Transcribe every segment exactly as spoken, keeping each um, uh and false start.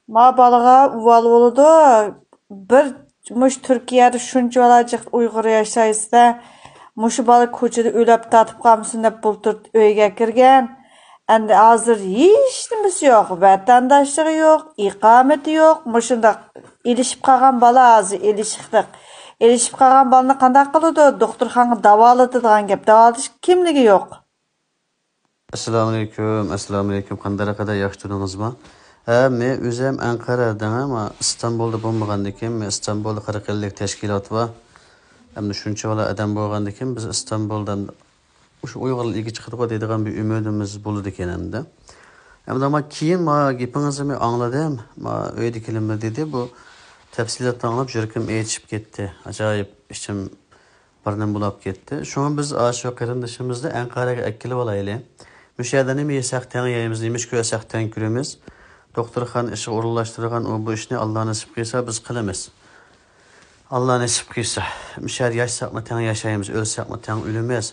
ما بالىغا ئۇۋال بولىدۇ. بىر مۇشۇ تۈركىيەدە شۇنچە بالا جىق ئۇيغۇر ياشايسىز-دە، مۇشۇ بالا كوچىدا ئۆلۈپ تارتىپ قالمىسۇن دەپ بۇلتۇر ئۆيگە كىرگەن. ئەمدى ھازىر ھېچنېمىسى يوق، ۋەتەنداشلىقى يوق، ئىقامىتى يوق. مۇشۇنداق ئېلىشىپ قالغان بالا ھازىر ئېلىشىقلىق. ئېلىشىپ قالغان بالىنى قانداق قىلىدۇ؟ دوختۇرخانىغا داۋالىتىدىغان گەپ. داۋالىتىش كىملىكى يوق؟ ئەسسالامۇئەلەيكۇم، ئەسسالامۇئەلەيكۇم. قانداق قىلدى، ياخشى تۇردىڭىزمۇ؟ ھە، مەن ئۆزۈم ئەنقەرەدىن، ئەمما ئىستانبۇلدا بولمىغاندىكىن، مەن ئىستانبۇلدا قىرىق ئەللىك تەشكىلات بار. ئەمدى شۇنچە بالا ئادەم بولغاندىكىن، بىز ئىستانبۇلدا مۇشۇ ئۇيغۇرلار ئىگە چىقىدىغۇ دەيدىغان بىر ئۈمىدىمىز بولىدىكەن ئەمدى. ئەمدى ما كېيىن ما گېپىڭىزنى مەن ئاڭلىدىم، ما ئۆيدىكىلەرمۇ دېدى، بۇ تەپسىلاتنى ئاڭلاپ يۈرىكىم ئېچىشىپ كەتتى. ئاجايىپ ئىچىم بىر نېمە بولاپ كەتتى. شۇڭا بىز ئاشۇ قېرىندىشىمىزنى ئەنقەرەگە ئەكىلىۋالايلى. مۇشۇ يەردە نېمە يېسەك تەڭ يەيمىز، نېمە ئىش كۆرسەك تەڭ كۆرىمىز. دوختۇرخانا ئىشىغا ئورۇنلاشتۇرغان ئۇ بۇ ئىشنى ئاللا نېسىپ قىلسا بىز قىلىمىز. ئاللا نېسىپ قىلسا، مۇشۇ يەردە ياشىساقمۇ تەڭ ياشايمىز، ئۆلسەكمۇ تەڭ ئۆلىمىز.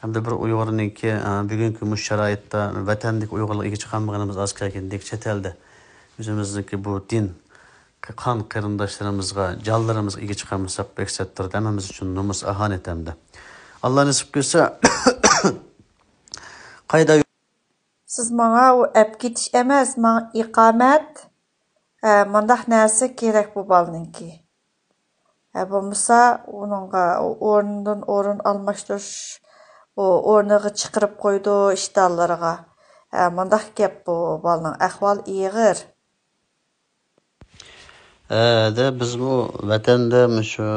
ھەمدە بىر ئۇيغۇرنىڭكى، ئە، بۈگۈنكى مۇشۇ شارائىتتا ۋەتەندىكى ئۇيغۇرلارغا ئىگە چىقالمىغىنىمىز ئاز كەلگەندەك، چەت ئەلدە ئۆزىمىزنىڭكى بۇ دىن، قان قېرىنداشلىرىمىزغا، جانلىرىمىزغا ئىگە چىقالمىساق بەك سەتتۇر، ھەممىمىز ئۈچۈن نومۇس، ئاھانەت ھەمدە. ئاللا نېسىپ قىلسا، قايدا سىز ماڭا ئۇ ئەپ كېتىش ئەمەس، ماڭا ئىقامەت، ھە، مۇنداق نەرسە كېرەك بۇ بالىنىڭكى. ھە، بولمىسا ئۇنىڭغا ئورنىدىن ئورۇن ئالماشتۇرۇش، ئۇ ئورنىغا چىقىرىپ قويىدۇ ئىشتانلىرىغا. ھە، مۇنداق گەپ بۇ بالىنىڭ ئەھۋالى ئېغىر. ھە، دە، بىزمۇ ۋەتەندە مۇشۇ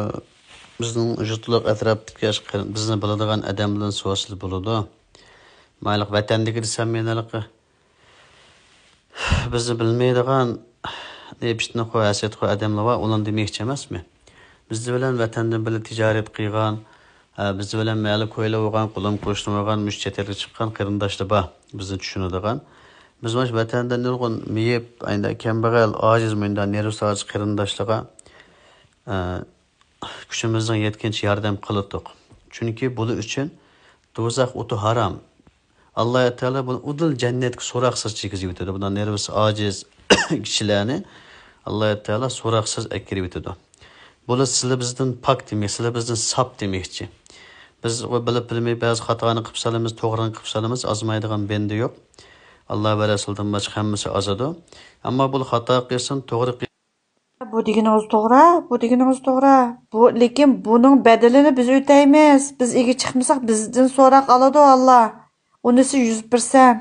بىزنىڭ يۇرتلۇق ئەتراپتىكى ئاشۇ بىزنى بىلىدىغان ئادەم بىلەن سورىسىلا بولىدۇ. مايلىق ۋەتەندىكى دېسەم، مېنىڭكى بىزنى بىلمەيدىغان نېپىتنىخور، ھەسەتخور ئادەملەر بار، ئۇلارنى دېمەكچى ئەمەسمەن. بىز بىلەن ۋەتەندىن بىللە تىجارەت قىلغان، ھە، بىز بىلەن مەھەللە كويلا بولغان، قولۇم قوشنا بولغان، مۇشۇ چەت ئەلگە چىققان قېرىنداشلار بار، بىزنى چۈشىنىدىغان. بىز مانا شۇ ۋەتەندە نۇرغۇن مېيىپ، ئەينى كەمبەغەل، ئاجىز، مۇنداق نېرۋىسى ئاجىز قېرىنداشلارغا، ئە، كۈچىمىزنىڭ يەتكىنىچە ياردەم قىلدۇق. چۈنكى بۇلار ئۈچۈن دوزاخ ئوتى ھارام. ئاللا تائالا بۇنى ئۇدۇل جەننەتكە سوراقسىز كىرگۈزۈۋېتىدۇ. بۇنداق نېرۋىسى ئاجىز كىشىلەرنى ئاللا تائالا سوراقسىز ئەكىرىۋېتىدۇ. بۇلار سىلى بىزدىن پاك دېمەك، سىلى بىزدىن ساپ دېمەكچى. بىز بىلىپ بىلمەي بەزى خاتانى قىلىپ سالىمىز، توغرىنى قىلىپ سالىمىز، ئازمايدىغان بەندە يوق. ئاللا ۋە رەسۇلدىن باشقا ھەممىسى ئازىدۇ. ئەمما بۇ خاتا قىلسۇن، توغرا قىلسۇن. بۇ دېگىنىڭىز توغرا، بۇ دېگىنىڭىز توغرا. بۇ، لېكىن بۇنىڭ بەدىلىنى بىز ئۆتەيمىز. بىز ئىگە چىقمىساق، بىزدىن سوراق ئالىدۇ ئاللا. ئۇنىسى يۈز پىرسەنت.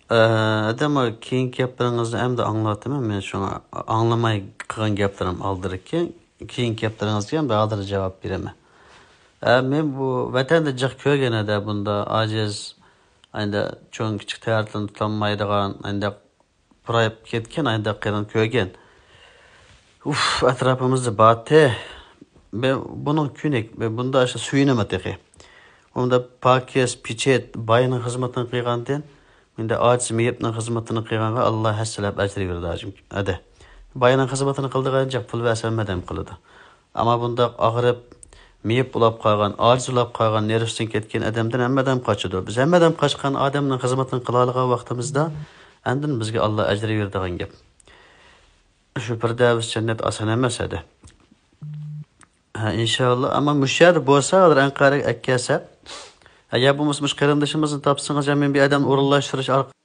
ئە، ئادەم، كېيىنكى گەپلىرىڭىزنى ئەمدى ئاڭلاۋاتىمەن. مەن شۇڭا ئاڭلىماي قىلغان گەپلىرىم ئالدىرىكى. كېيىنكى گەپلىرىڭىزگە ئەمدى ھازىر جاۋاب بېرىمەن. ئە، مەن بۇ ۋەتەندە جىق كۆرگەن ئەدە بۇنداق ئاجىز، ئەندە چوڭ كىچىك تەرىتىنى تۇتالمايدىغان، ئەندە پۇرايىپ كەتكەن، ئەندە قېرىن كۆرگەن. ئۇف، ئەتراپىمىزدا بارتى. مەن بۇنىڭ كۈنى، مەن بۇندا ئاشۇ سۆيۈنىمەن تېخى. ئۇندا پاكىز، پىچەت، باينىڭ خىزمىتىنى قىلغاندىن، مەندە ئاجىز مېيىپنىڭ خىزمىتىنى قىلغانغا ئاللا ھەسسىلەپ ئەجىر بېرىدۇ، ھاجىم. ئەدە. باينىڭ خىزمىتىنى قىلىدىغان جىق پۇل بەرسە ھەممە ئادەم قىلىدۇ. ئەمما بۇنداق ئاغرىپ، مېيىپ بولاپ قالغان، ئاجىز بولاپ قالغان، نېرۋىسىدىن كەتكەن ئادەمدىن ھەممە ئادەم قاچىدۇ. بىز ھەممە ئادەم قاچقان ئادەمنىڭ خىزمىتىنى قىلالىغان ۋاقتىمىزدا، ئاندىن بىزگە ئاللا ئەجىر بېرىدىغان گەپ. شۇ پىردەۋس جەننەت ئاسان ئەمەس ئەدە. ھە، ئىنشاللا. ئەمما مۇشۇ يەردە بولسا، ھازىر ئەنقەرەگە ئەكەلسە، ئەگەر بولمىسا مۇشۇ قېرىندىشىمىزنى تاپسىڭىز، يا مەن بىر ئادەمنى ئورۇنلاشتۇرۇش ئارقىلىق.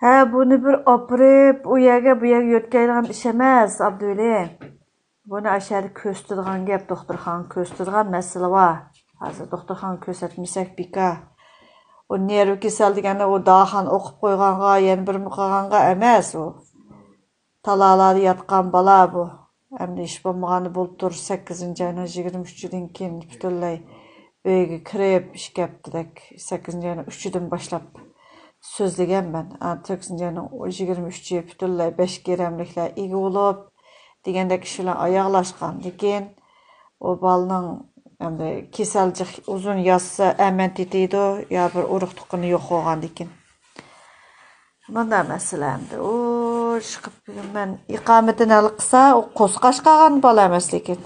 ھە، بۇنى بىر ئاپىرىپ، ئۇ يەرگە، بۇ يەرگە يۆتكەيدىغان ئىش ئەمەس، ئابدۇۋەلى. بۇنى ئاشۇ يەردە كۆرسىتىدىغان گەپ، دوختۇرخانىغا كۆرسىتىدىغان مەسىلە بار. ھازىر دوختۇرخانىغا كۆرسەتمىسەك بىكار. ئۇ نېرۋا كېسەل دېگەننى ئۇ داۋاخانا ئوقۇپ قويغانغا، يەنە بىر قىلغانغا ئەمەس ئۇ. تالالادا ياتقان بالا بۇ. ئەمدى ھېچ بولمىغاندا بۇلتۇر سەككىزىنچى ئاينىڭ يىگىرمە ئۈچىدىن كېيىن پۈتۈنلەي ئۆيگە كىرىپ ئىككى ھەپتىدەك، سەككىزىنچى ئاينىڭ ئۈچىدىن باشلاپ سۆزلىگەن مەن. ئا، سەككىزىنچى ئاينىڭ يىگىرمە ئۈچى پۈتۈنلەي بەش گىرەملىكلەر ئىگە بولۇپ دېگەندەك ئىش بىلەن ئاياغلاشقان. لېكىن ئۇ بالىنىڭ ئەمدى كېسەل جىق ئۇزۇن ياتسا ئەمەن تېتىيدۇ، يا بىر ئۇرۇق تۇغقىنى يوق بولغاندىكىن. مۇنداق مەسىلە ئەمدى. ئۇ، ئىشقىلىپ بۈگۈن مەن ئىقامىتىنى ھەل قىلسا، ئۇ قورسىقى ئاچ قالغان بالا ئەمەس لېكىن.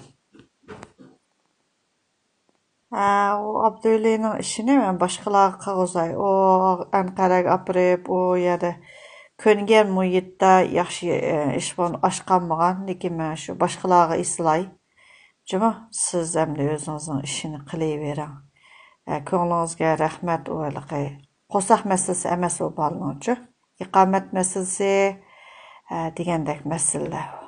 ھە، ئۇ ئابدۇۋەلىنىڭ ئىشىنى مەن باشقىلارغا قىلغۇزاي. ئۇ ئەنقەرەگە ئاپىرىپ، ئۇ يەردە كۆنگەن مۇھىتتا ياخشى ئىش ئاچقانمىغان، لېكىن مەن شۇ باشقىلارغا ئېسىلاي. جۇمۇ، سىز ئەمدى ئۆزىڭىزنىڭ ئىشىنى قىلىۋېرىڭ. ھە، كۆڭلىڭىزگە رەھمەت. ئۇ ھېلىقى قورساق مەسىلىسى ئەمەس ئۇ بالىنىڭچۇ. ئىقامەت مەسىلىسى، ھە، دېگەندەك مەسىلىلەر.